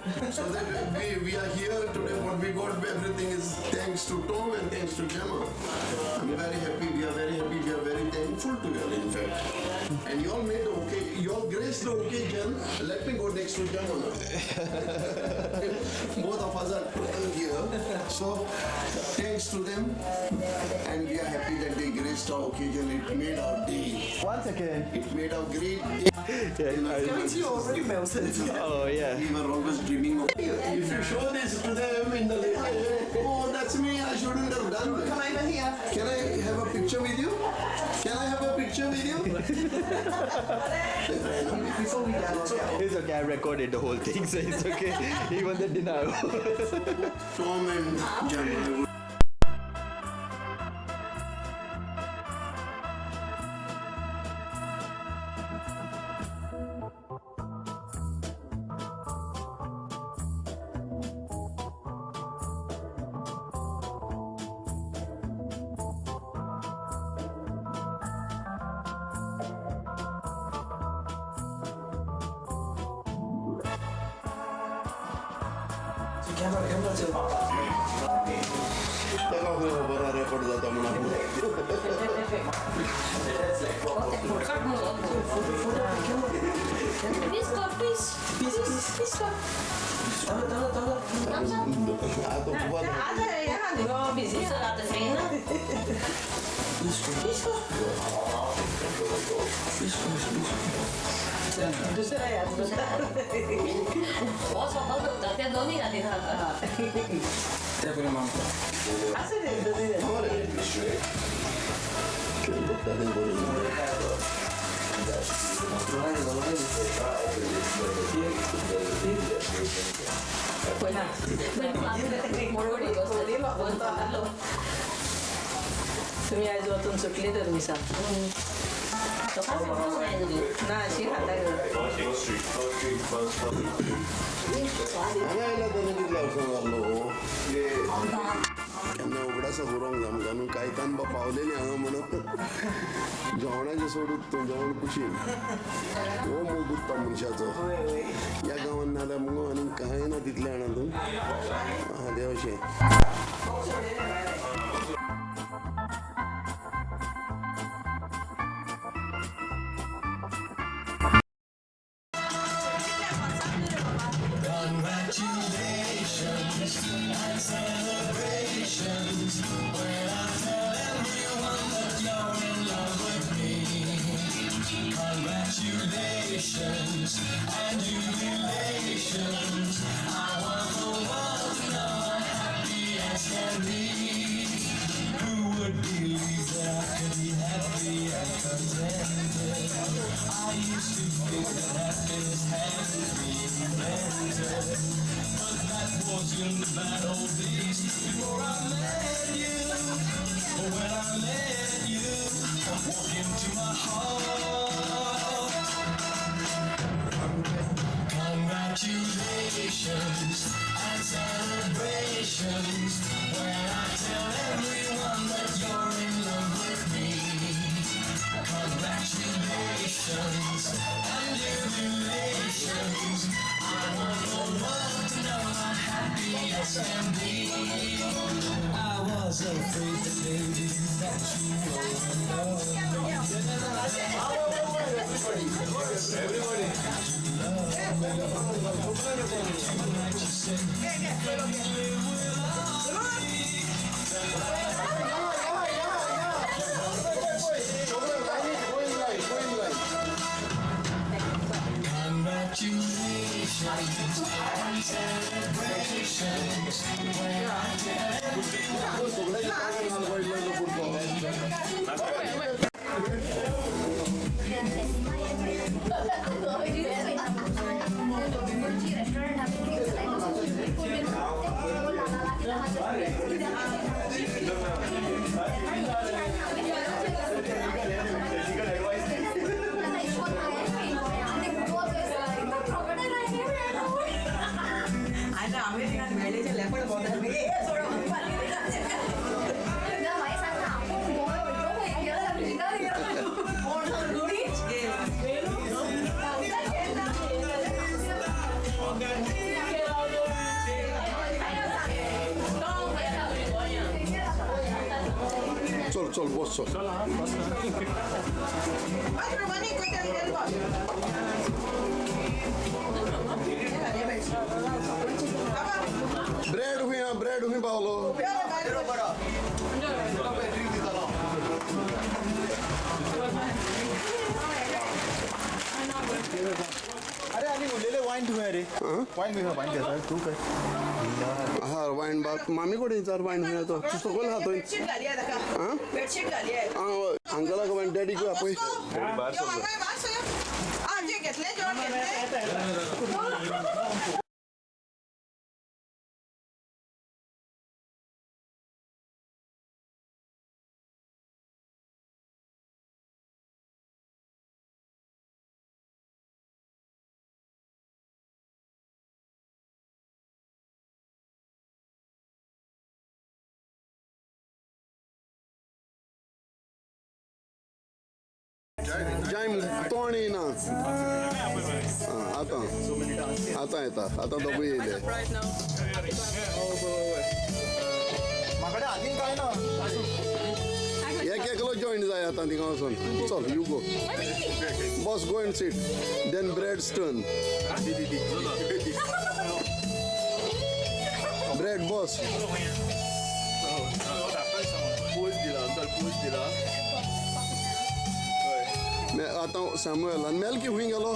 So that we are here today, what we got, everything is thanks to Tom and thanks to Gemma. I'm very happy, we are very happy, we are very thankful to you all, in fact. And you all made the okay, you all graced the occasion. Let me go next to Gemma now. Both of us are here. So thanks to them, and we are happy that they graced our occasion. It made our day. One second. It made our great day. Yeah, You already melted. oh yeah. We were always dreaming of. If you show this to them in the later, oh, that's me, I shouldn't have done that. Come over here. Can I have a picture with you? Can I have a picture with you? Before we go. It's okay, I recorded the whole thing, so it's okay. Even the dinner. Tom and Gemma. ताका खंय खबर आहा record जाता म्हणून. Please go, please. Please, please go. आतां उबो. Ze laten vrienden. Please go. दुसरा याद. त्या दोन्ही हातीन खाता. असं रे. बरें तें करून. तुम्ही आयज वचून सुटली तर मिसा ना अशी खाता ग. हांगा आयला तेन्ना कितल्या वर्सां जाल्लो हो? केन्ना उगडासा करूंक जाय आमकां न्हू, कायतान बा पावलेली हांगा म्हणून. जेवणाचें सोडून तूं जेवण कुशीन, हो मोग उत्ता मनशाचो ह्या गांवान. नाल्यार मुगो आनी कांय ना तितलें जाणा तूं. आहा तें अशें. Congratulations and celebrations when I tell everyone that you're in love with me. Congratulations and jubilations. I want the world to know I'm happy as can be. Who would believe that I could be happy and contented? I used to think that happiness had to be invented. But that was in the bad old days before I met you. When I let you walk into my heart. Congratulations and celebrations when I tell everyone that you're in love with me. Congratulations and jubilations. I want the world to know I'm happy as can be. I was afraid that maybe that you were in love. Everybody. Tonight you said you couldn't live without me. Congratulations and celebrations when I tell आनी आमी थिंगा वेळेचे leopard भोंवता. ए सोड. चल चल बस चल. Bread हुई, ब्रेड हुई पावलो. अरे आनी उरलेले वायन तुवें रे, वायन बी वायन घेता तूं काय? हा वायन बाब मामी कडेन विचार वायन खंय तो तूं सकयल आहा थंय. बेडशीट घाली आहे ताका, बेडशीट घाली आहे. आं अंकलाक वायन डॅडीक आपय. घेतले जेवण घेतले. जायम तोंड येयना. आतां आतां येता, आतां दोगूय येयले. म्हाकडे आनीक काय ना. एक एकलो जॉईन जाय आतां थिंगा वचोन. चल you go bus, go and sit, then bread's turn. Bread bus. Pose दिला, चल पोज दिला. आतां सॅमुएल आनी मेलकी खंय गेलो?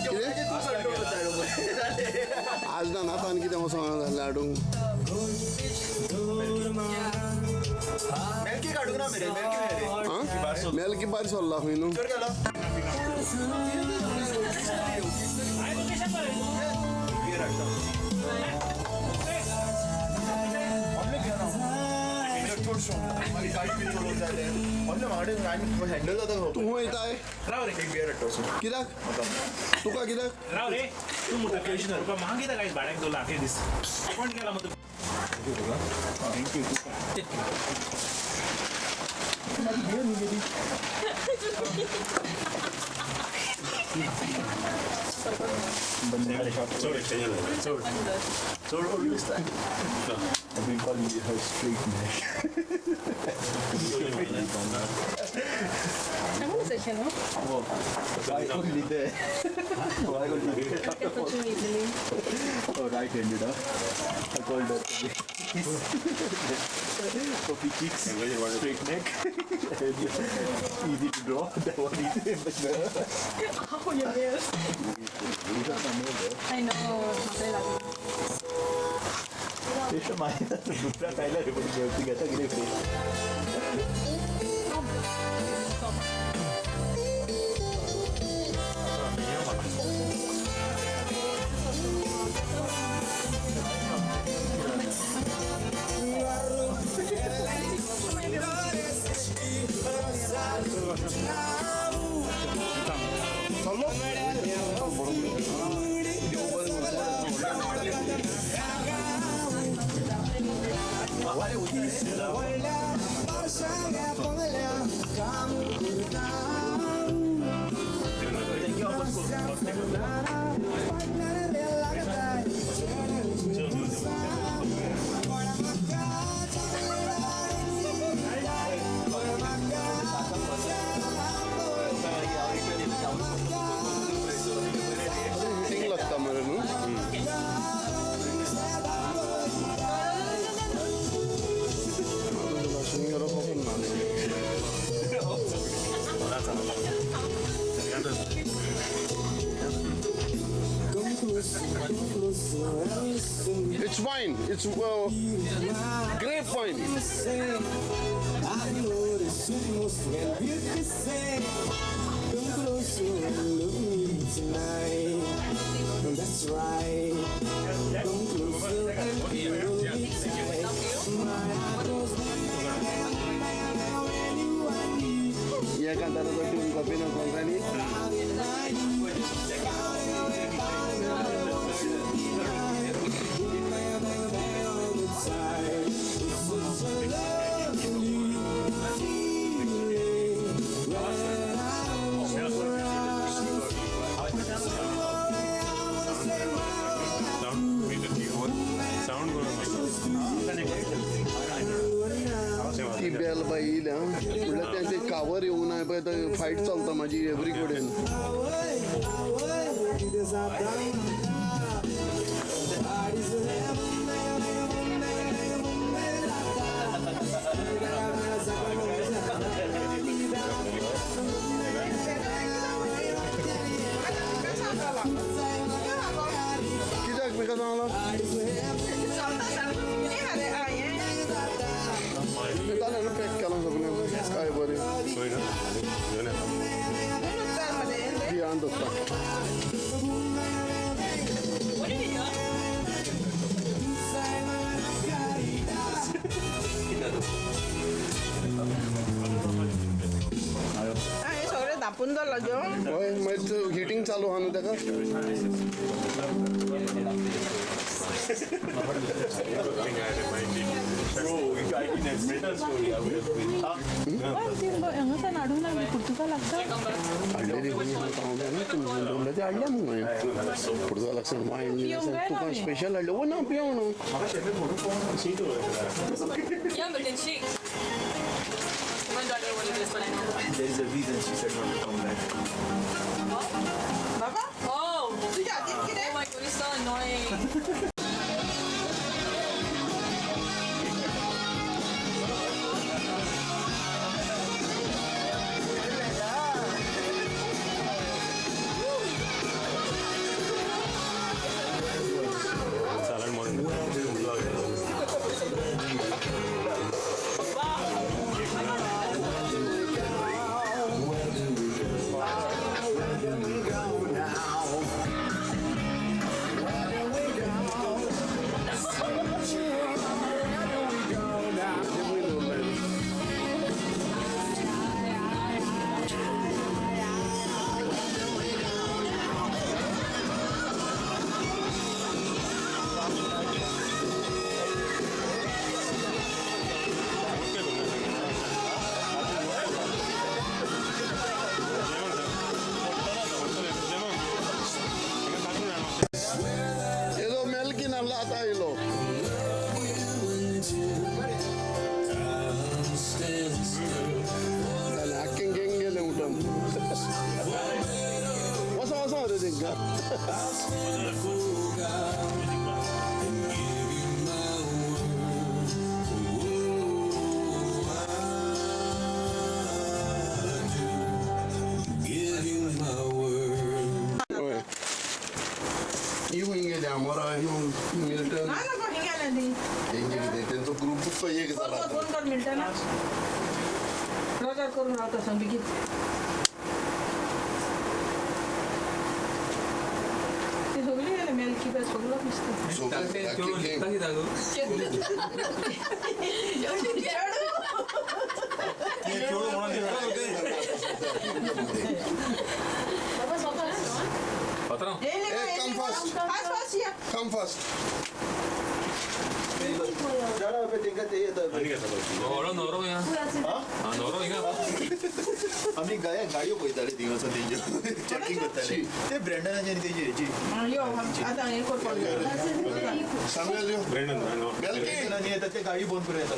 कितें आज ना आतां आनी कितें वचों लाडूंक? मेलकी काडूंक ना मेरे, मेलकी मेरे. आं मेलकी भायर सरला खंय न्हू. चड गेलो. हँडल जाता. तूं खंय वयताय? एक बियर हाडटा वचून. कित्याक तुका कित्याक? राव रे तूं म्हणटा ओकेजनल तुका म्हाका कित्याक आयज भाड्याक दवरला आखे दीस कोण केला मग? Thank you. चड चड I've been calling you her straight neck. Why only there? Why only there? Oh, right-handed, huh? I called her. Puffy cheeks, straight neck, and easy to draw. That one is much better. Oh, your nails. I know. दुसरा खायला रे, पण जेवती घेता कितें fresh. हिटींग लागता मरे न्हू. खबर ना. It's wine. It's grape wine. That's right. Come closer and feel me tight. My heart goes bang, bang, bang, bang when you and me. हे कांताराचो ट्यून कॉपी ना Konkani. It's such a lovely feeling when I'm around. Sound. Tower येवना पळय, fight चलता म्हाजी every कडेन. कित्याक म्हाका सांगलां जालें न्हू, पॅक केलां सगळें, काय बरें बियान दवरता. हें सगळें धांपून दवरलां जेवण. हय, मागीर हिटींग चालू आहा न्हू तेका. हांगासान हाडूंक ना, पुर्तुगाल लागता. हाडलेली तुमी दवरल्या ते हाडल्या मगो हांवें पुर्तुगालाक सावन वायन बीन आसा तुका स्पेशल हाडलें. ओ ना, पियोंक न्हू. Yeah, but then she. My daughter wanted this one, I know. There is a reason she said not to come back. बाबा, Oh! तुज्या हातीन कितें? Oh my god, it's so annoying. Salad म्हणून. तें दवरलें. येदो मेलकी नासलो, आतां येयलो. जालें, आख्खें गँग गेलें उठोन. वसा वसा रे तेंकां. Give you my word. हय, ही खंय गेली? आमोरा न्हू, मिल्टन. ना ना, खंय गेलें ती? तेंचे कितें, तेंचो ग्रुपूच तो एक फोन जाला कर. आतां. फोन कर मिल्टना, रजार करून रावता सांग बेगीन. ती सगळी गेले, मेलकी बी सगळो दिसता. सगळे आख्खी गँग. चेडू. चेडूं म्हणून बाबा, सोपा. येयले Hey, काय? come fast. Fast fast या. Come fast. न्हवरो न्हवरो हिंगा, न्हवरो हिंगा. आमी गाय गाडयो पळयताले थिंगा वचोन, तेंच्यो चॅकिंग करताले ते ब्रँडनाचे आनी तेंचे हेची. यो, आतां हें करपाक जाय. सामुएल यो. ब्रेंडन. मेलकी. ब्रँडनान येता ते गाडी बंद करून येता.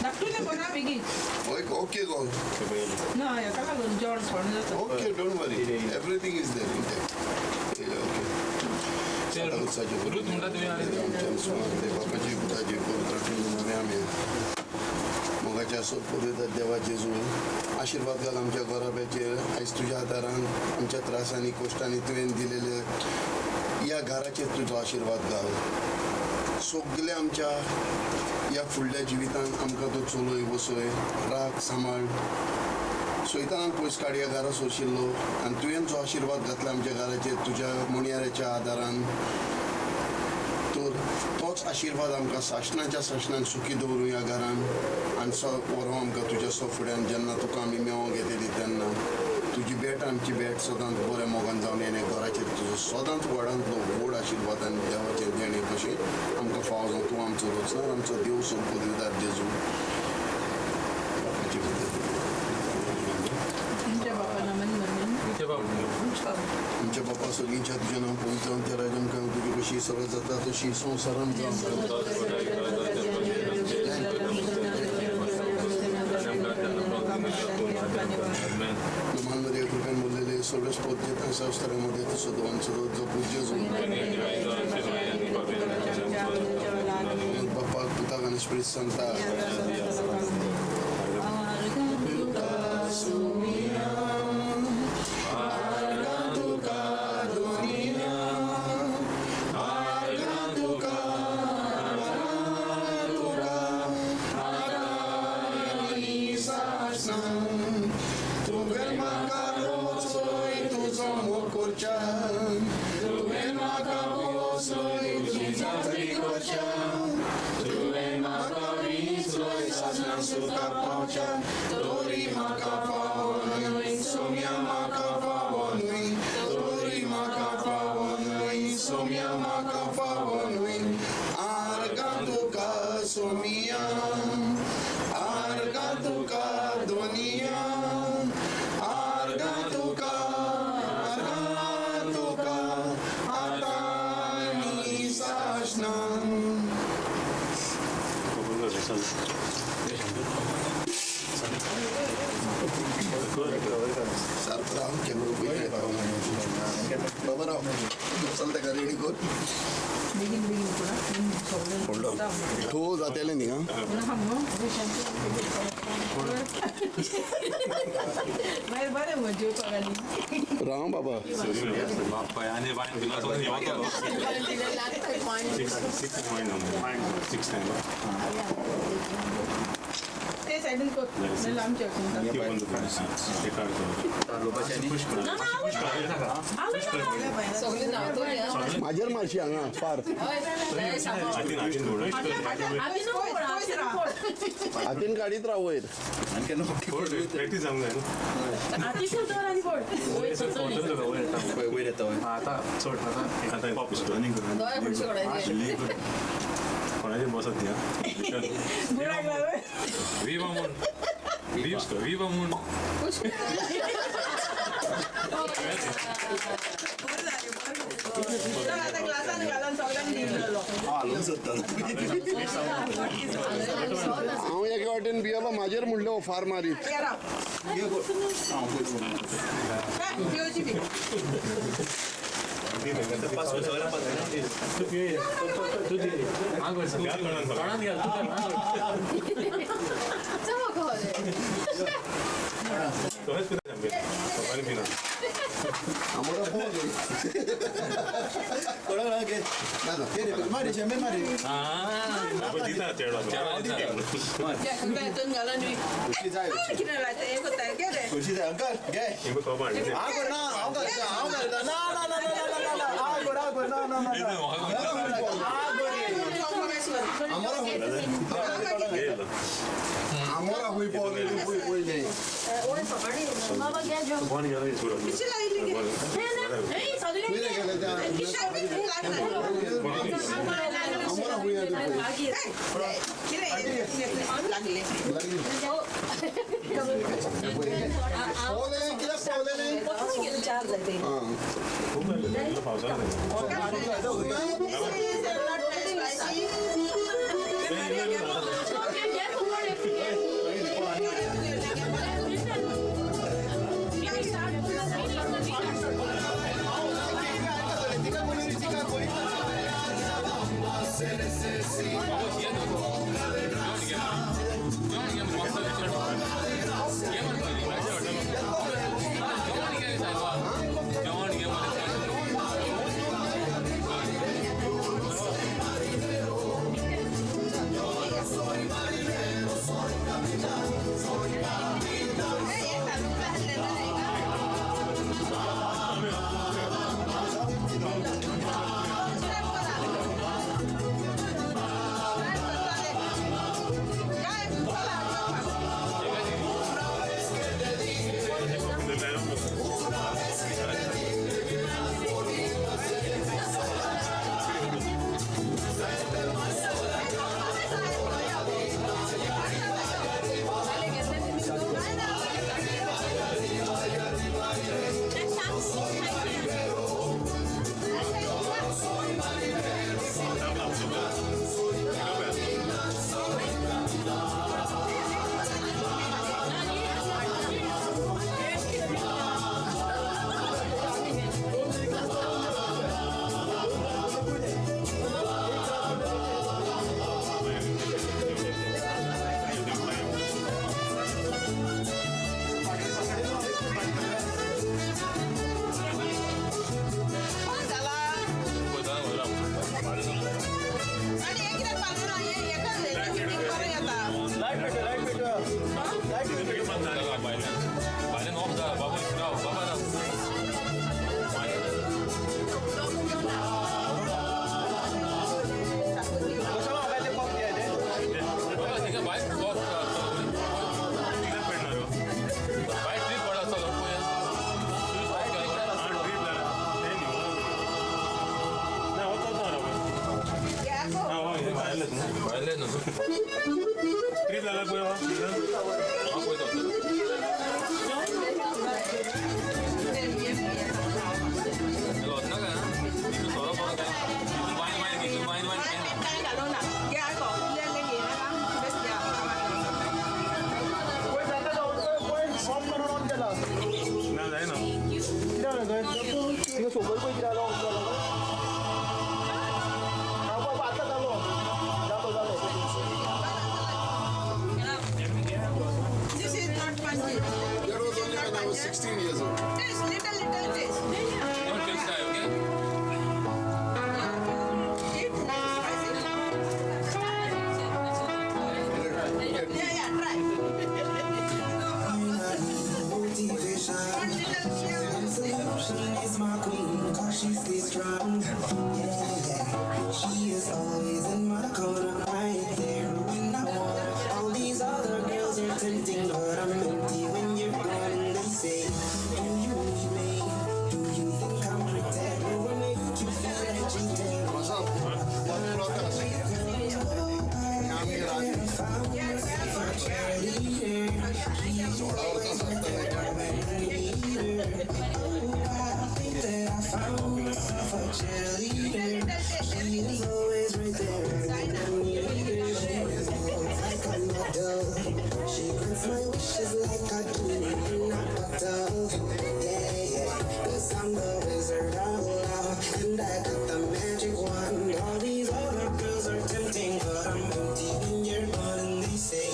धाकटुलें कोणा बेगीन. Okay go. ना, हेका लागून जेवण थंड जाता. Okay, don't worry, everything is there intact. Okay. Ruth म्हणटा तुवें आनी. बापाची, पुताची, पवित्र आत्म्याच्या नावाने. मोगाच्या सोद देवा जेजू, आशिर्वाद घाल आमच्या घराब्याचेर. आयज तुज्या आदारान आमच्या त्रासांनी कश्टांनी तुवें दिलेले ह्या घराचेर तुजो आशिर्वाद घाल. सगल्या आमच्या ह्या फुडल्या जिवितान आमकां तूं चलय, वसय, राख, सांबाळ. सैतानाक पयस काड ह्या घरा सोशिल्लो आनी तुवें जो आशिर्वाद घातला आमच्या घराचेर तुज्या म्हणयाऱ्याच्या आदारान, तर तोच आशिर्वाद आमकां सासणाच्या सासणाक सुखी दवरूं ह्या घरान आनी सो व्हरूं आमकां तुज्या सो फुड्यान. जेन्ना तुका आमी मेवोंक येतली तेन्ना तुजी भेट, आमची भेट सदांच बऱ्या मोगान जावन येणे घराचेर तुजो सदांच व्हडांतलो व्हड आशिर्वाद आनी देवाचें देणें कशें आमकां फावो जावं. तूं आमचो रचणार, आमचो देव, सोंपदिदार जेजू. बापाची, पुताची. तुमच्या बापा नामान म्हणून. तुमच्या बाबा. आमच्या बापा सर्गीच्या, तुजें नांव पवित्र जावन, त्या राज्य आमकां, तुजी कशी सरळ जाता तशी संवसारान जावं. संस्थामध्ये सदवांचो जो पूज्य बाप्पाक पुताक आनी स्पिरिट सांता. ठो जातेलें न्ही. राव बाबा माजेर मारशी हांगा फार हातीन काडीत राव वयर. कोणाचें बसत न्ही. Viva म्हूण विवा म्हूण हांव एके वाटेन भियेलो म्हाजेर म्हणलें हो फार मारीत. भायले न्हू ट्रीप जाल्यार पळय हांव पळयता. वचना काय सोरो पडो काय वायन वायन घेतली वायन वायन. ना जायना. सोबत पळय कितें जालो. आतां जालो जालो जालो. This is not Panji. That was only when I was 16 years old. Taste, little, little taste. Don't feel shy, okay? Eat spicy. Yeah, yeah, try. No problem. One little. She is my queen, 'cause she stays strong. Yeah. She is always in my corner, right there when I want her. All these other girls are tempting, but I'm empty when you're gone. And they say, do you need me? Do you think I'm pretend? Will make you feel like cheating? Found myself a cheerleader. She's always right there when I need her. Oh, I think that I found myself a cheerleader. She is always right there when I need her. She is always like a model. She grants my wishes like a genie in a bottle. Yeah. 'Cause I'm the wizard of love, and I got the magic wand. All these other girls are tempting, but I'm empty when you're gone. And they say,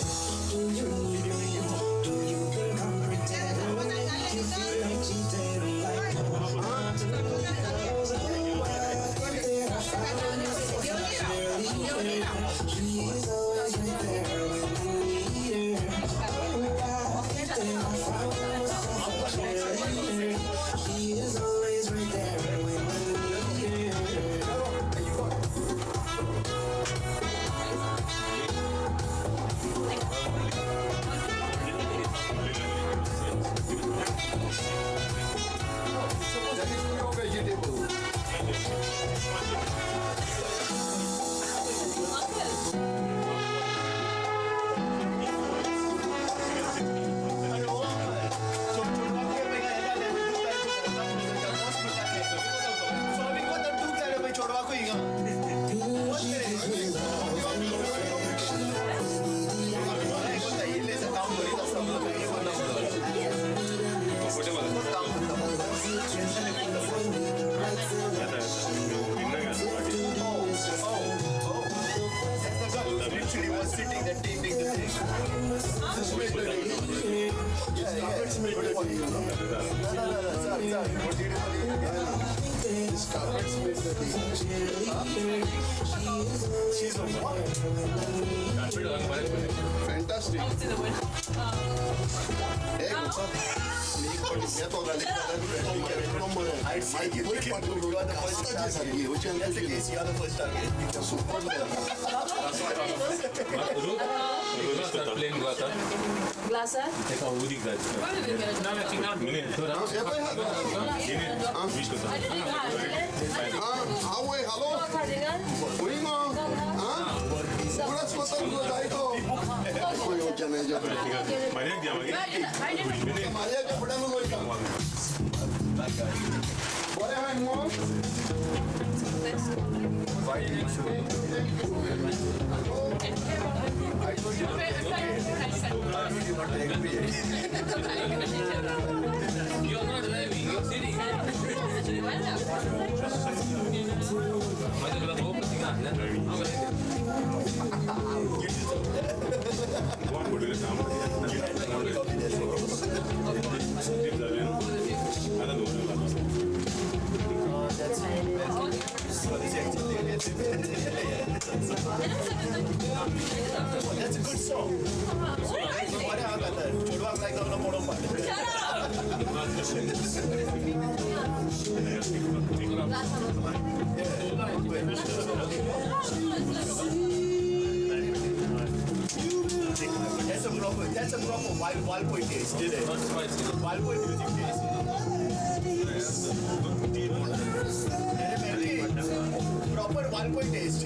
do you need me? Do you think I'm pretend? When I make you feel like cheating, I'm like, I'm too girls. Oh, I think that I found myself a cheerleader. She is always right there when I need her. Oh, I think that I found myself a cheerleader. She is always right there when I need her. That is pure vegetable. चोडवाकूय हिंगा. She gives me love and affection. काम करीत आसता. Comfortable. Loves you to me, the right selection. To do is just That's the girl who literally was sitting there taping the thing. This made the day. Yeah. This made the day, you know. No, no, no, no, sir, sir. This carpets made the day. She's a what? Fantastic. Hey, I'd say you are the first target. That's the case, you are the first target. Super. Plain ग्लासार. ग्लासार? ताका उदीक जाय. Wish करता. आवय हालो. खंय गो? उडास पत्तर तुजो जायतो खंय वचना हेज्या कडेन. मारयाक दिया मागीर. मारयाच्या फुड्यानूच वयता. बरें आहाय मगो. You're not driving, you're sitting. म्हाज्या तुला खूब थिंगा आसलें. हांव कशें गोवन पडलें काम. ट्रीप जालें न्हू आतां दवरला. That's a good song. बरें आहा जाल्यार चेडवाक लायक जावन पडोवंक पाडलें. That's a proper Valpoi taste, did it? Not spicy. Valpoi music taste. Proper Valpoi. Alcohol taste.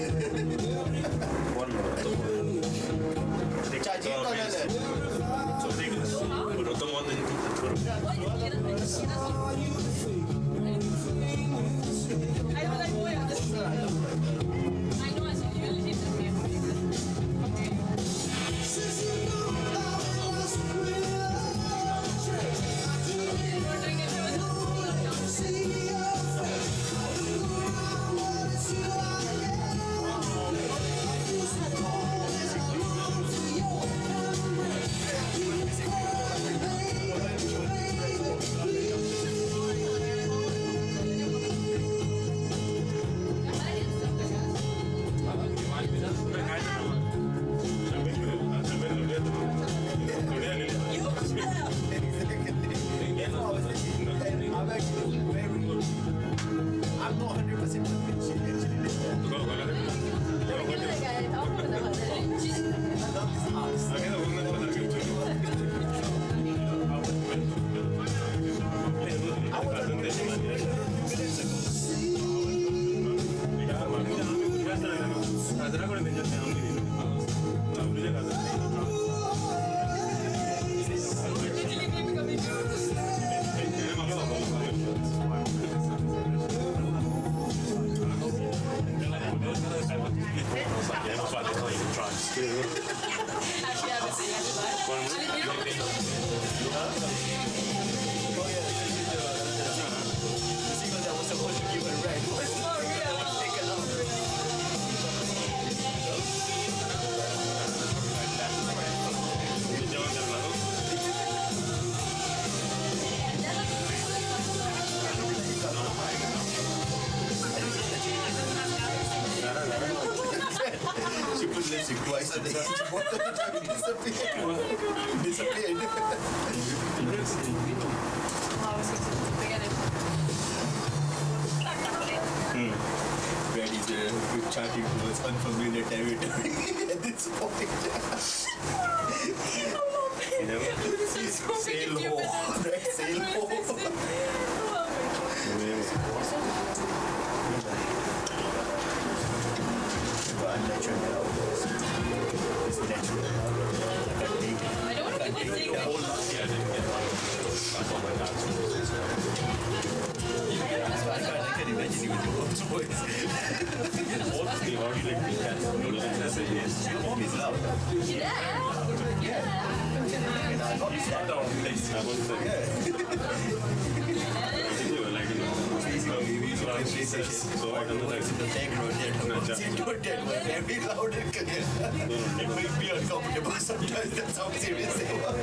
I don't like boy. I know I should usually just be. I'm actually very. I'm not 100% convinced she actually did that. I love this house. I was on a few minutes ago. Oh yeah, the seagull that was supposed to give her rent was taken out. She put lipstick twice a day. Most of the time it disappeared. Disappeared. Ready to with charting towards unfamiliar territory at this point. Sail ho, right? Sail ho. Unnatural outdoors. It's natural. Like I take I don't want people saying the whole lot. I can imagine you with your own voice. Your mom is loud. Yeah. Yeah. And I'm not sad. Yeah. Basically, we in the background there. That were very loud and clear. It makes me uncomfortable sometimes. That's how serious they were.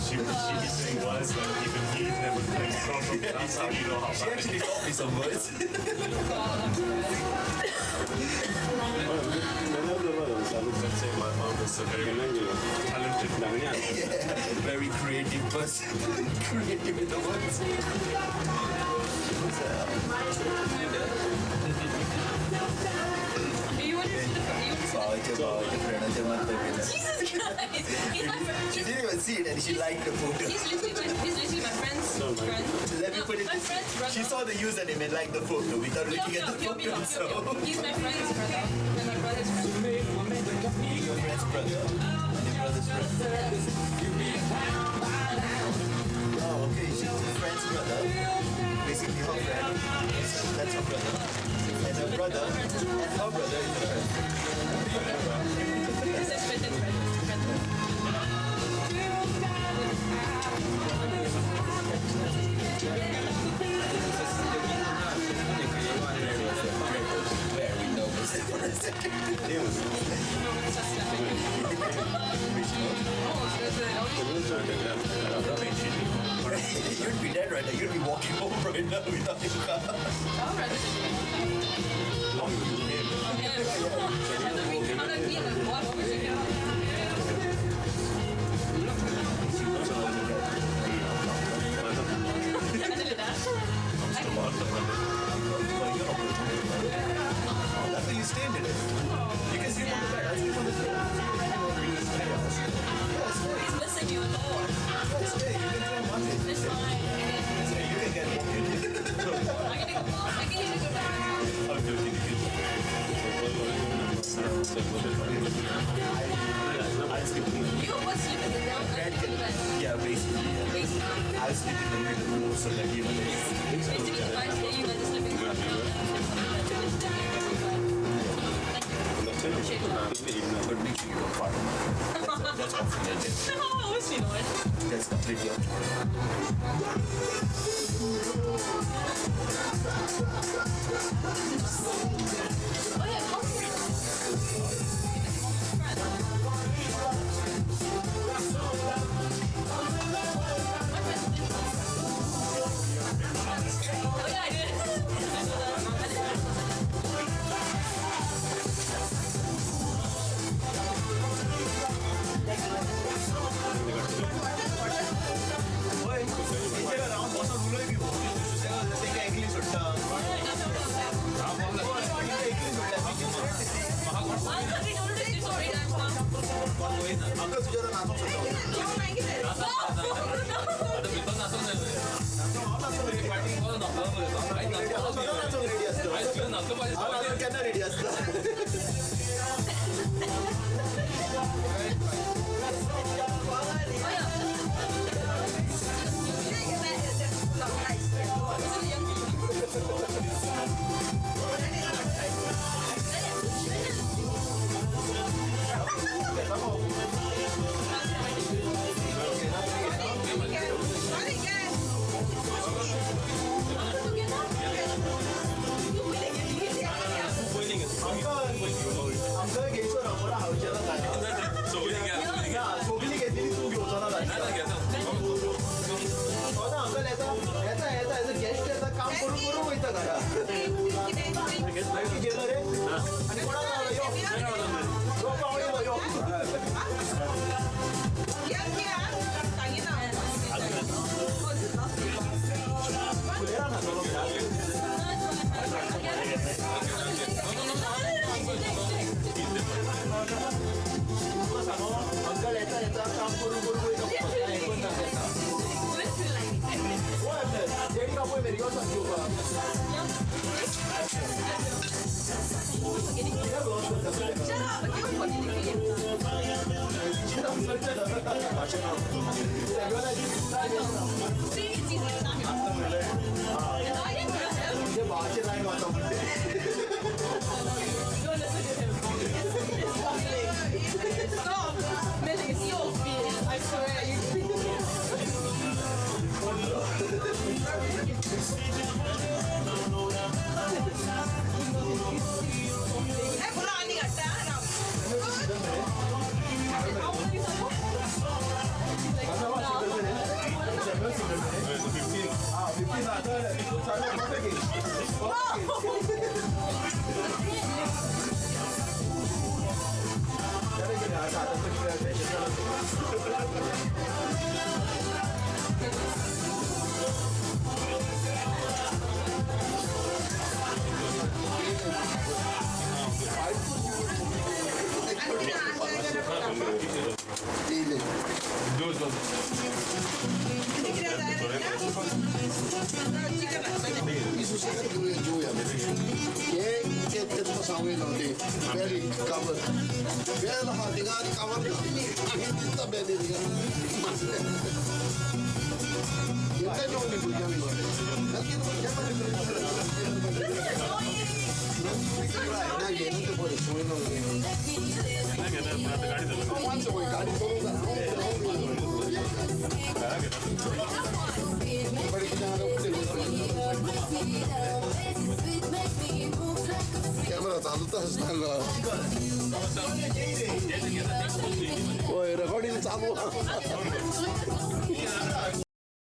She be saying words that even he never thinks of. That's how you know how She bad. actually taught me some words. Let's say my mom is a very talented Yeah, very creative person. Creative with the words. Do you want to see the? Jesus Christ! He's my friend. She didn't even see it and she liked the photo. He's literally my friend's friend. Let me put it My this way. friend's brother. She saw the username and liked the photo without looking at the photo. So He's my friend's brother and my brother's friend. your friend's brother and your brother's friend. Oh, okay. She's your friend's brother. Basically, her friend. That's her brother. And her brother and her brother is her friend. This is friend, that's friend, friend. Very nervous for a second. You'd be dead right now. You'd be walking home right now without your car. Oh, you him. That's where you stayed today. You can sleep on the bed. I sleep on the floor. Yeah, stay. He's missing you a lot. Yeah, stay. You can go on Monday. It's fine. You can get walking. I can take a bus. I can even go to my friend's house. I'm joking. You both sleep in the ground. Yeah, basically. Yeah. Basically. I sleep in the middle, so like you know. Basically, if I stay, you guys are sleeping on the ground. Thank you. Appreciate it. But make sure you don't fart. That's optional. No, obviously not. That's completely optional. Oh yeah, how do you Oh yeah, I did. I know that. I did. Uncle, we don't do this so many times now. Uncle तुझ्या नाचूंक सोदता. भितर नाचूंक जाय. सदां नाचूंक ready आसता. हांव नाचूंक केन्ना ready आसता. Uncle घेयचो ना बरो हांवचें ना. सगळीं घेतली तूं घेवचो ना. सदां अंकल येता येता येता एज अ गेस्ट येता, काम करून करून वयता घरा. मागीर गेलो रे आनी कोणाक रावलो यो यो पावणे यो. फुलेरा नाचलो. तुका सांगो अंकल येता येता काम करून करून वयता. आयकून ना येता. पळय आपले जेडी कापूय मेरी यो सांग घेवपाक. कित्याक लॉस करता तुका? भावाचे लायन वता म्हणटे. Stop! Magic is so fierce. I swear. You. Camera चालूच आसता. हय, रेकॉर्डिंग चालू.